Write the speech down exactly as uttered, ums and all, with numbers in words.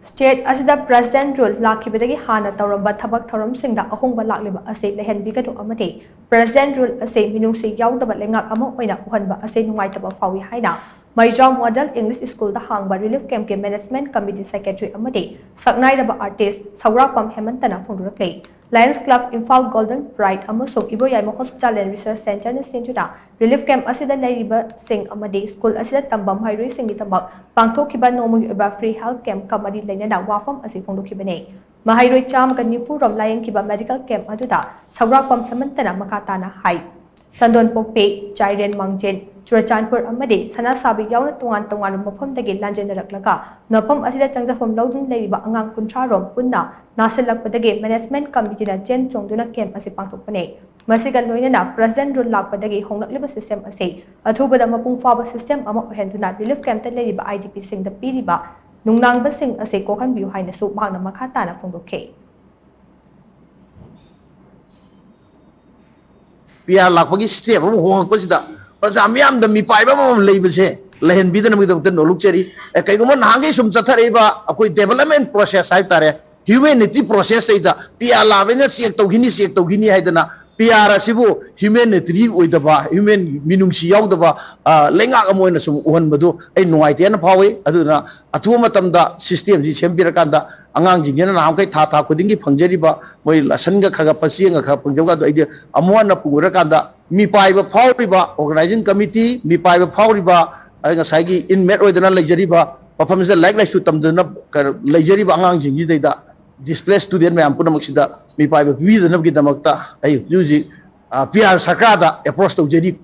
State ꯑꯁꯤꯗ President Rule ꯂꯥꯛꯈꯤꯕꯗꯒꯤ ꯍꯥꯟꯅ ꯇꯧꯔꯝꯕ ꯊꯕꯛ ꯊꯧꯔꯝꯁꯤꯡꯗ ꯑꯍꯣꯡꯕ ꯂꯥꯛꯂꯤꯕ ꯑꯁꯤ ꯂꯩꯍꯟꯕꯤꯒꯅꯨ ꯑꯃꯗꯤ President Rule ꯑꯁꯤ ꯃꯤꯅꯨꯡꯁꯤ ꯌꯥꯎꯗꯕ ꯂꯩꯉꯥꯛ ꯑꯃ ꯑꯣꯏꯅ ꯎꯍꯟꯕ ꯑꯁꯤ ꯅꯨꯡꯉꯥꯏꯇꯕ ꯐꯥꯎꯏ ꯍꯥꯏꯅ ꯃꯩꯖꯥꯎ Model English Schoolꯗ ꯍꯥꯡꯕ Relief Campꯀꯤ Management Committee Secretary ꯑꯃꯗꯤ ꯁꯛꯅꯥꯏꯔꯕ artist ꯁꯧꯒ꯭ꯔꯥꯛꯄꯝ ꯍꯦꯃꯟꯇꯅ ꯐꯣꯡꯗꯣꯔꯛꯂꯤ꯫ Lions Club Imphal, Golden Pride ꯑꯃꯁꯨꯡ ꯏꯕꯣꯌꯥꯏꯃ Hospital and Research Centreꯅ ꯁꯤꯟꯗꯨꯅ Relief Camp ꯑꯁꯤꯗ ꯂꯩꯔꯤꯕꯁꯤꯡ ꯑꯃꯗꯤ ꯁ꯭ꯀꯨꯜ ꯑꯁꯤꯗ ꯇꯝꯕ ꯃꯍꯩꯔꯣꯏꯁꯤꯡꯒꯤꯗꯃꯛ ꯄꯥꯡꯊꯣꯛꯈꯤꯕ ꯅꯣꯡꯃꯒꯤ ꯑꯣꯏꯕ Free Health Campꯀ ꯃꯔꯤ ꯂꯩꯅꯅ ꯋꯥꯐꯝ ꯑꯁꯤ ꯐꯣꯡꯗꯣꯛꯈꯤꯕꯅꯤ꯫ ꯃꯍꯩꯔꯣꯏ ꯆꯥꯝꯃꯒ ꯅꯤꯐꯨ ꯔꯣꯝ ꯂꯥꯌꯦꯡꯈꯤꯕ medical camp ꯑꯗꯨꯗ ꯁꯧꯒ꯭ꯔꯥꯛꯄꯝ ꯍꯦꯃꯟꯇꯅ ꯃꯈꯥ ꯇꯥꯅ ꯍꯥꯏ꯫ ꯆꯟꯗꯣꯟꯄꯣꯛꯄꯤ, ꯆꯥꯏꯔꯦꯟ ꯃꯥꯡꯖꯤꯟ, ꯆꯨꯔꯆꯥꯟꯄꯨꯔ ꯑꯃꯗꯤ ꯁꯅꯥꯁꯥꯕꯤ ꯌꯥꯎꯅ ꯇꯣꯉꯥꯟ ꯇꯣꯉꯥꯟꯕ ꯃꯐꯝꯗꯒꯤ ꯂꯥꯟꯖꯦꯟꯅꯔꯛꯂꯒ ꯃꯐꯝ ꯑꯁꯤꯗ ꯆꯪꯖꯐꯝ ꯂꯧꯗꯨꯅ ꯂꯩꯔꯤꯕ ꯑꯉꯥꯡ ꯀꯨꯟꯊ꯭ꯔꯥ ꯔꯣꯝ ꯄꯨꯟꯅ ꯅꯥꯁꯤꯜꯂꯛꯄꯗꯒꯤ Management Committeeꯅ ꯆꯦꯟ ꯆꯣꯡꯗꯨꯅ camp ꯑꯁꯤ ꯄꯥꯡꯊꯣꯛꯄꯅꯤ꯫ ꯃꯁꯤꯒ ꯂꯣꯏꯅꯅ President Rule ꯂꯥꯛꯄꯗꯒꯤ ꯍꯣꯡꯂꯛꯂꯤꯕ system ꯑꯁꯤ ꯑꯊꯨꯕꯗ ꯃꯄꯨꯡ ꯐꯥꯕ system ꯑꯃ ꯑꯣꯏꯍꯟꯗꯨꯅ Relief Campꯇ ꯂꯩꯔꯤꯕ IDPꯁꯤꯡꯗ ꯄꯤꯔꯤꯕ ꯅꯨꯡꯅꯥꯡꯕꯁꯤꯡ ꯑꯁꯤ ꯀꯣꯛꯍꯟꯕꯤꯌꯨ ꯍꯥꯏꯅꯁꯨ ꯃꯍꯥꯛꯅ ꯃꯈꯥ ꯇꯥꯅ ꯐꯣꯡꯗꯣꯛꯈꯤ꯫ ꯄꯤ ꯑꯥꯔ ꯂꯥꯛꯄꯒꯤ system ꯑꯃ ꯍꯣꯡꯉꯛꯄꯁꯤꯗ ꯄ꯭ꯔꯖꯥ ꯃꯤꯌꯥꯝꯗ ꯃꯤꯄꯥꯏꯕ ꯑꯃꯃꯝ ꯂꯩꯕꯁꯦ ꯂꯩꯍꯟꯕꯤꯗꯅꯕꯒꯤꯗꯃꯛꯇ ꯅꯣꯂꯨꯛꯆꯔꯤ꯫ ꯑꯦ, ꯀꯩꯒꯨꯝꯕ ꯅꯍꯥꯟꯈꯩ ꯁꯨꯝ ꯆꯠꯊꯔꯛꯏꯕ ꯑꯩꯈꯣꯏ development process ꯍꯥꯏꯕ ꯇꯥꯔꯦ, humanity process ꯁꯤꯗ ꯄꯤ ꯑꯥꯔ ꯂꯥꯛꯑꯕꯅꯤꯅ check ꯇꯧꯈꯤꯅꯤ, check ꯇꯧꯈꯤꯅꯤ ꯍꯥꯏꯗꯅ ꯄꯤ ꯑꯥꯔ ꯑꯁꯤꯕꯨ humanitarian ꯑꯣꯏꯗꯕ, human ꯃꯤꯅꯨꯡꯁꯤ ꯌꯥꯎꯗꯕ, ꯑ, ꯂꯩꯉꯥꯛ ꯑꯃ ꯑꯣꯏꯅ ꯁꯨꯝ ꯎꯍꯟꯕꯗꯨ ꯑꯩ ꯅꯨꯡꯉꯥꯏꯇꯦꯅ ꯐꯥꯎꯏ꯫ ꯑꯗꯨꯅ ꯑꯊꯨꯕ ꯃꯇꯝꯗ system ꯁꯤ ꯁꯦꯝꯕꯤꯔꯀꯥꯟꯗ ꯑꯉꯥꯡꯁꯤꯡꯁꯤꯅ ꯅꯍꯥꯟꯃꯈꯩ ꯊꯥ ꯊꯥ ꯈꯨꯗꯤꯡꯒꯤ ꯐꯪꯖꯔꯤꯕ ꯃꯣꯏ ꯂꯥꯁꯟꯒ ꯈꯔ ꯈꯔ ꯄꯆꯦꯡꯒ ꯈꯔ ꯐꯪꯖꯕꯒꯗꯣ ꯑꯩꯗꯤ ꯑꯃꯨꯛ ꯍꯟꯅ ꯄꯨꯔꯀꯥꯟꯗ ꯃꯤꯄꯥꯏꯕ ꯐꯥꯎꯔꯤꯕ organizing committee, ꯃꯤꯄꯥꯏꯕ ꯐꯥꯎꯔꯤꯕ, ꯑ, ꯉꯁꯥꯏꯒꯤ inmate ꯑꯣꯏꯗꯅ ꯂꯩꯖꯔꯤꯕ, ꯃꯐꯝꯁꯤꯗ ꯂꯥꯏꯔꯤꯛ ꯂꯥꯏꯁꯨ ꯇꯝꯗꯅ ꯀ-, ꯂꯩꯖꯔꯤꯕ ꯑꯉꯥꯡꯁꯤꯡꯁꯤꯗꯩꯗ displaced student ꯃꯌꯥꯝ ꯄꯨꯝꯅꯃꯛꯁꯤꯗ ꯃꯤꯄꯥꯏꯕ ꯄꯤꯕꯤꯗꯅꯕꯒꯤꯗꯃꯛꯇ ꯑꯩ ꯍꯧꯖꯤꯛ ꯍꯧꯖꯤꯛ, ꯑ, ꯄꯤ ꯑꯥꯔ ꯁꯔꯀꯥꯔꯗ approach ꯇꯧꯖꯔꯤ꯫